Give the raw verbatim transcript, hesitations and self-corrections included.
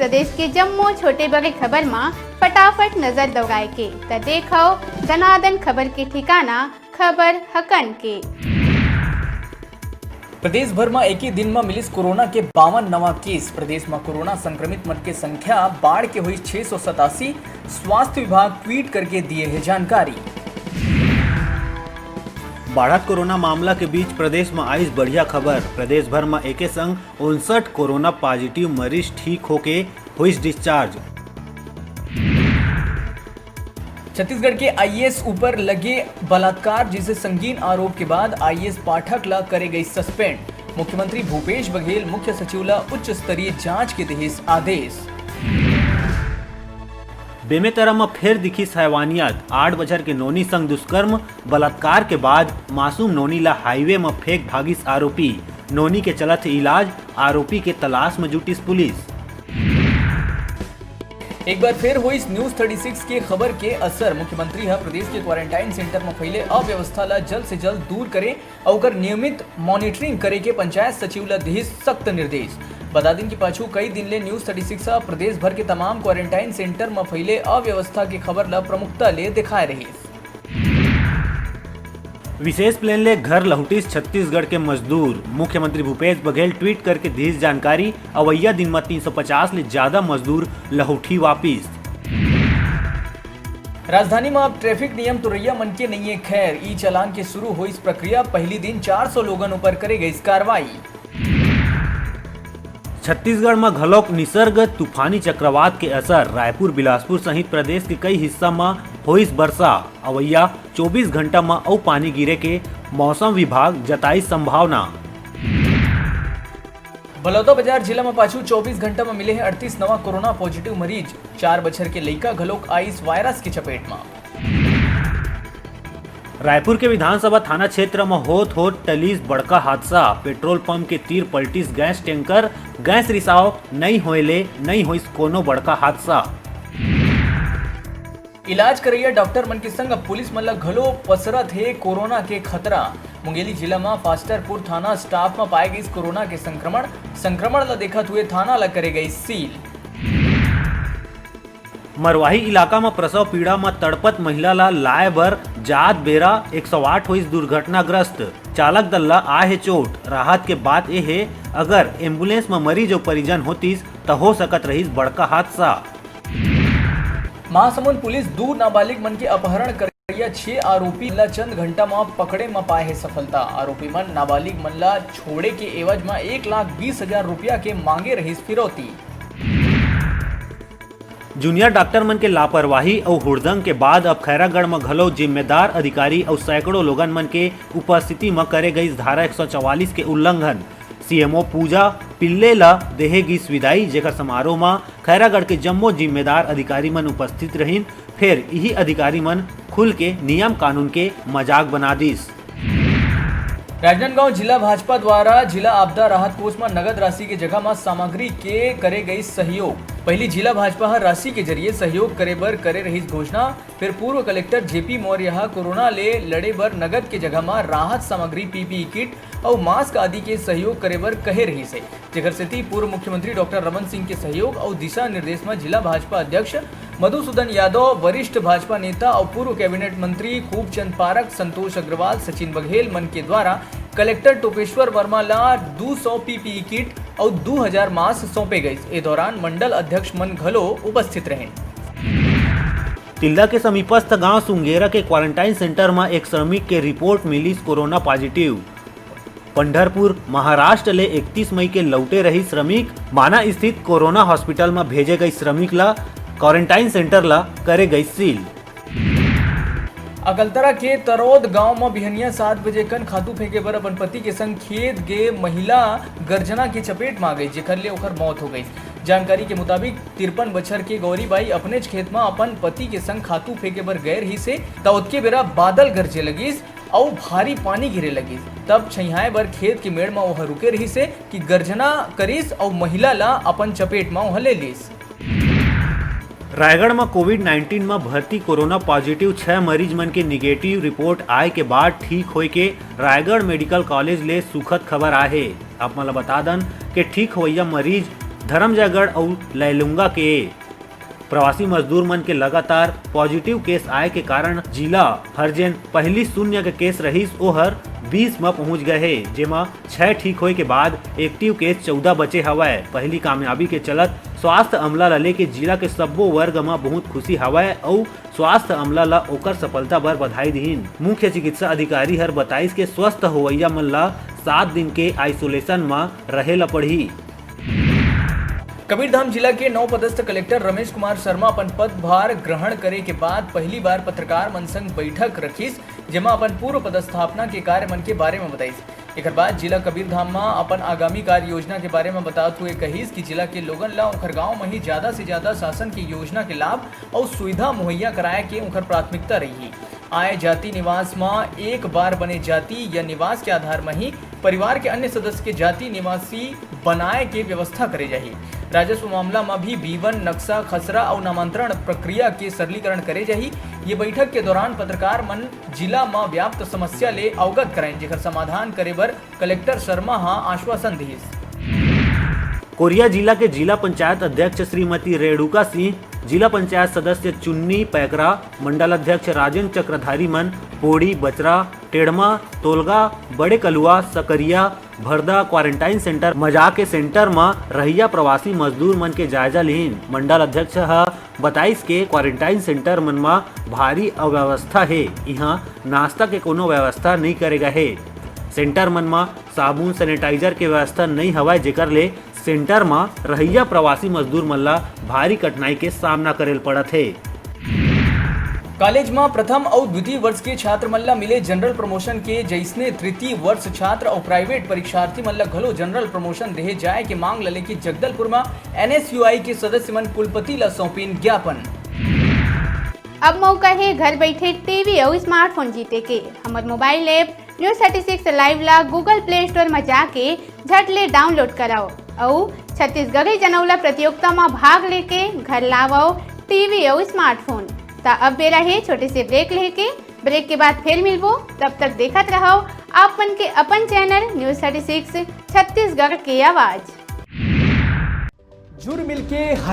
प्रदेश के जम्मो छोटे बड़े खबर म फटाफट नजर दौड़ाए के, त देखव दनादन खबर के ठिकाना, खबर हकन के। प्रदेश भर म एके दिन म मिलिस कोरोना के बावन नवा केस। प्रदेश म कोरोना संक्रमित मन के संख्या बाढ़ के होइस छह सौ सतासी। स्वास्थ्य विभाग ट्वीट करके दिए हे जानकारी। बाढ़त कोरोना मामला के बीच प्रदेश म आइस बढ़िया खबर। प्रदेश भर म एके संग उनसठ कोरोना पॉजिटिव मरीज ठीक होके होइस डिस्चार्ज। छत्तीसगढ़ के आईएएस ऊपर लगे बलात्कार जैसे संगीन आरोप के बाद आईएएस पाठक ला करे गई सस्पेंड। मुख्यमंत्री भूपेश बघेल मुख्य सचिव ला उच्च स्तरीय जांच के देहिस आदेश। बेमेतरा म फेर दिखिस हैवानियत। आठ बछर के नोनी संग दुष्कर्म, बलात्कार के बाद मासूम नोनी ला हाईवे म फेंक भागिस आरोपी। नोनी के चलत हे इलाज, आरोपी के तलाश म जुटिस पुलिस। एक बार फिर होइस न्यूज थर्टी सिक्स के खबर के असर। मुख्यमंत्री ह प्रदेश के क्वारंटाइन सेंटर म फैले अव्यवस्था ला जल्द से जल्द दूर करे अउ ओकर नियमित मॉनिटरिंग करे के पंचायत सचिव ला दिहिस सख्त निर्देश। बता दिन कि पाछू कई दिन ले न्यूज थर्टी सिक्स ह प्रदेश भर के तमाम क्वारंटाइन सेंटर म फैले अव्यवस्था के खबर ला प्रमुखता ले दिखाए रहिस। विशेष प्लेन ले घर लहुटिस छत्तीसगढ़ के मजदूर। मुख्यमंत्री भूपेश बघेल ट्वीट करके दिस जानकारी। अवइया दिन म तीन सौ पचास ले ज्यादा मजदूर लहुटी वापिस। राजधानी म अब ट्रैफिक नियम तुरैया मन के नइये खैर। ई चालान के शुरू होइस प्रक्रिया। पहली दिन चार सौ लोगन ऊपर करे गइस कार्रवाई। छत्तीसगढ़ म घलोक निसर्ग तूफानी चक्रवात के असर। रायपुर, बिलासपुर सहित प्रदेश के कई हिस्सा म होइस बरसा। अवइया चौबीस घंटा म अउ पानी गिरे के मौसम विभाग जताइस संभावना। बलौदाबाजार जिला म पाछू चौबीस घंटा म मिले हे अड़तीस नवा कोरोना पॉजिटिव मरीज। चार बछर के लइका घलोक आइस वायरस के चपेट म। रायपुर के विधानसभा थाना क्षेत्र म होत होत टलिस बड़का हादसा। पेट्रोल पंप के तीर पलटिस गैस टैंकर। गैस रिसाव नइ होए ले नइ होइस कोनो बड़का हादसा। इलाज करइया डॉक्टर मन के संग अब पुलिस मन ल घलो पसरत हे कोरोना के खतरा। मुंगेली जिला म फास्टरपुर थाना स्टाफ म पाए गइस कोरोना के संक्रमण। संक्रमण ल देखत हुए थाना ल करे गइस सील। मरवाही इलाका म प्रसव पीड़ा म तड़पत महिला ला लाए बर जात बेरा एक सौ आठ होइस दुर्घटनाग्रस्त। चालक दल ला आए हे चोट। राहत के बात ए हे, अगर एम्बुलेंस म मरीज अउ परिजन होतिस, त हो सकत रहिस बड़का हादसा। महासमुंद पुलिस दू नाबालिग मन के अपहरण करइया छह आरोपी ला चंद घंटा म पकड़े म पाए हे सफलता। आरोपी मन नाबालिग मन ला छोड़े के एवज म एक लाख बीस हजार रुपया के मांगे रहिस फिरौती। जूनियर डॉक्टर मन के लापरवाही अउ हुड़दंग के बाद अब खैरागढ़ म घलो जिम्मेदार अधिकारी अउ सैकड़ों लोगन मन के उपस्थिति म करे गइस धारा एक सौ चवालीस के उल्लंघन। सीएमओ पूजा पिल्ले ल देहे गिस विदाई, जेकर समारोह म खैरागढ़ के जम्मो जिम्मेदार अधिकारी मन उपस्थित रहिन। फेर इही अधिकारी मन खुल के नियम कानून के मजाक बना दिस। राजनांदगांव जिला भाजपा द्वारा जिला आपदा राहत कोष म नगद राशि के जगह म सामग्री के करे गई सहयोग। पहली जिला भाजपा ह राशि के जरिए सहयोग करे बर करे रहिस घोषणा, फिर पूर्व कलेक्टर जेपी मौर्य ह कोरोना ले लड़े बर नगद के जगह म राहत सामग्री, पीपीई किट अउ मास्क आदि के सहयोग करे बर कहे रहिस हे, जेकर सेती पूर्व मुख्यमंत्री डॉक्टर रमन सिंह के सहयोग अउ दिशा निर्देश म जिला भाजपा अध्यक्ष मधुसूदन यादव, वरिष्ठ भाजपा नेता अउ पूर्व कैबिनेट मंत्री खूबचंद पारख, संतोष अग्रवाल, सचिन बघेल मन के द्वारा कलेक्टर टोपेश्वर वर्मा ला दू सौ पीपीई किट अउ दू हजार मास्क सौंपे गइस। ए दौरान मंडल अध्यक्ष मन घलो उपस्थित रहिन। तिल्दा के समीपस्थ गांव सुंगेरा के क्वारंटाइन सेंटर म एक श्रमिक के रिपोर्ट मिलिस कोरोना पॉजिटिव। पंढरपुर, महाराष्ट्र ले इकतीस मई के लौटे रही श्रमिक। माना स्थित कोरोना हॉस्पिटल म भेजे गई श्रमिक ला क्वारंटाइन सेंटर ला करे गई सील। अकलतरा के तरौद गांव म बिहनिया सात बजे कन खातू फेंके बर अपन पति के संग खेत गे महिला गर्जना के चपेट म आ गई, जेकर ले ओकर मौत हो गई। जानकारी के मुताबिक, तिरपन बछर के गौरी बाई अपनेच खेत म अपन पति के संग खातू फेंके बर गए रहिस हे, त ओतके बेरा बादल गरजे लगिस अउ भारी पानी गिरे लगिस। तब छइहाए बर खेत के मेड़ म ओह रुके रहिस हे कि गर्जना करिस अउ महिला ला अपन चपेट म ओह ले लिस। रायगढ़ म कोविड नाइंटीन म भर्ती कोरोना पॉजिटिव छह मरीज मन के निगेटिव रिपोर्ट आए के बाद ठीक होए के रायगढ़ मेडिकल कॉलेज ले सुखद खबर आए हे। आप मन ल बता दन के ठीक होवइया मरीज धरमजयगढ़ अउ लैलूंगा के प्रवासी मजदूर मन के लगातार पॉजिटिव केस आए के कारण जिला हर जेन पहली शून्य के केस रहिस, ओहर बीस म पहुंच गए हे, जेमा छह ठीक होए के बाद एक्टिव केस चौदह बचे हवय। पहली कामयाबी के चलत स्वास्थ्य अमला ल लेके जिला के सब्बो वर्ग म बहुत खुशी हवय अउ स्वास्थ्य अमला ल ओकर सफलता बर बधाई दिहिन। मुख्य चिकित्सा अधिकारी हर बताइस के स्वस्थ होवइया मन ल सात दिन के आइसोलेशन म रहे ल पड़ही। कबीरधाम जिला के नवपदस्थ कलेक्टर रमेश कुमार शर्मा अपन पदभार ग्रहण करे के बाद पहली बार पत्रकार मन संग बैठक रखिस, जेमा अपन पूर्व पदस्थापना के कार्य मन के बारे में बताइस। एकर बाद जिला कबीरधाम म अपन आगामी कार्य योजना के बारे में बतात हुए कहिस कि जिला के लोगन ला ओखर गांव म ही ज्यादा से ज्यादा शासन के योजना के लाभ अउ सुविधा मुहैया कराए के ओखर प्राथमिकता रही। आए जाति निवास म एक बार बने जाति या निवास के आधार म ही परिवार के अन्य सदस्य के जाति निवासी बनाए के व्यवस्था करे जाही। राजस्व मामला म भी बीवन, नक्शा, खसरा अउ नामांतरण प्रक्रिया के सरलीकरण करे जाही। ये बैठक के दौरान पत्रकार मन जिला म व्याप्त समस्या ले अवगत कराइन, जेकर समाधान करे बर कलेक्टर शर्मा ह आश्वासन दिहिस। कोरिया जिला के जिला पंचायत अध्यक्ष श्रीमती रेणुका सिंह, जिला पंचायत सदस्य चुन्नी पैकरा, मंडल अध्यक्ष राजेंद्र चक्रधारी मन पोड़ी, बचरा, टेढ़मा, तोलगा, बड़े कलुआ, सकरिया, भरदा क्वारंटाइन सेंटर म जाके सेंटर म रहइया प्रवासी मजदूर मन के जायजा लिहिन। मंडल अध्यक्ष ह बताइस के क्वारंटाइन सेंटर मन म भारी अव्यवस्था हे, इहां नाश्ता के कोनो व्यवस्था नइ करे गए हे। सेंटर मन म साबुन, सैनिटाइजर के व्यवस्था नइ हवय, जेकर ले सेंटर म रहइया प्रवासी मजदूर मन ला भारी कठिनाई के सामना करे ल पड़त हे। कॉलेज म प्रथम अउ द्वितीय वर्ष के छात्र मन ला मिले जनरल प्रमोशन के जइसने तृतीय वर्ष छात्र अउ प्राइवेट परीक्षार्थी मन ला घलो जनरल प्रमोशन देहे जाए के मांग ला लेके जगदलपुर म एनएसयूआई के सदस्य मन कुलपति ला सौंपिन ज्ञापन। अब मौका हे घर बैठे टीवी अउ स्मार्टफोन जीते के। हमर mobile app news thirty six live ला गूगल प्ले स्टोर म जाके झट ले डाउनलोड कराओ अउ छत्तीसगढ़ी जनौला प्रतियोगिता म भाग लेके घर लावव टीवी अउ स्मार्टफोन। त अब बेरा हे छोटे से ब्रेक लेके। ब्रेक के बाद फिर मिलबो, तब तक देखत रहव आप मन के अपन channel news thirty six Chhattisgarh के आवाज। जुड़ मिलके हर